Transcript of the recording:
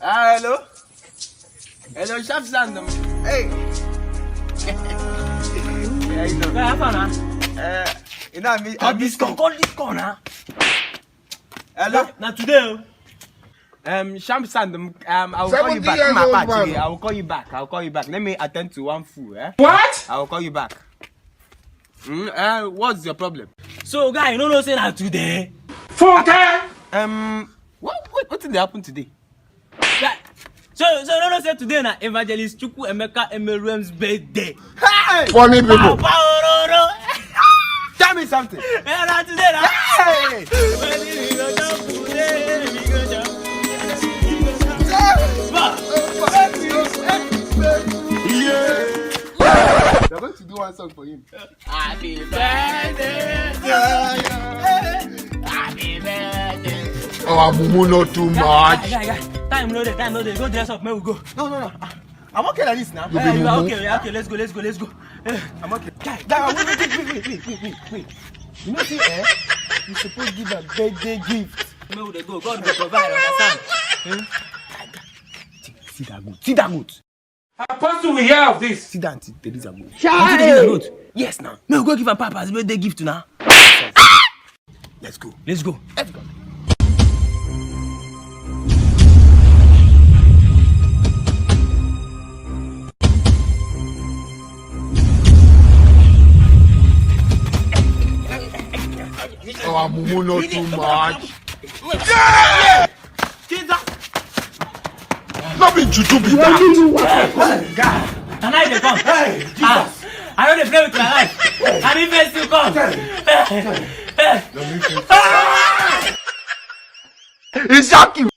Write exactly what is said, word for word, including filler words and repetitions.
Ah, hello. Hello, sharp sand. Hey. Yeah, you know. Guy, how far na? Uh, you know me. Call this call, call this call na. Hello. Na today o. Um, sharp sand. Um, um, I will call you back. Seventy years old man. I will call you back. I will call you back. Let me attend to one fool. Eh? What? I will call you back. Mm, uh, what's your problem? So, guy, you no know say na today? Funke! Um, what, what, what did happen today? Guy, so, so you no know say today na Evangelist Chukwu Emeka Emeruem's birthday? Hey! Funny people. Papa Ororo. Tell me something. Eh, na today na. Hey! Wetin we go chop today? We go chop. Yeah. We're going to do one song for him. Happy birthday to you. Happy birthday. Our mumu not too much. Guy, guy, guy. Time no dey, time no dey. Go dress up, make we go. No, no, no. Ah, I'm okay like this now. You be mumu. Eh, you are okay, you are okay. Let's go, let's go, let's go. Eh, I'm okay. Guy, guy, wait, wait, wait. You know, see, eh? You suppose give a birthday gift. Make we dey go. God go provide, understand? Eh? See that goat. See that goat. Apostle, we hear of this. Sit down, T-, Teresa goat. Chai! Auntie Teresa goat. Yes, now. Make we go give am papa as birthday gift now. Let's go. Let's go. Let's go. Our mumu not too much. Jesus! No be juju be that. Hey, God. Can I dey come? Hey, Jesus. Ah, I no dey play with my life. I mean, first you come. Hey, hey. It's shocking.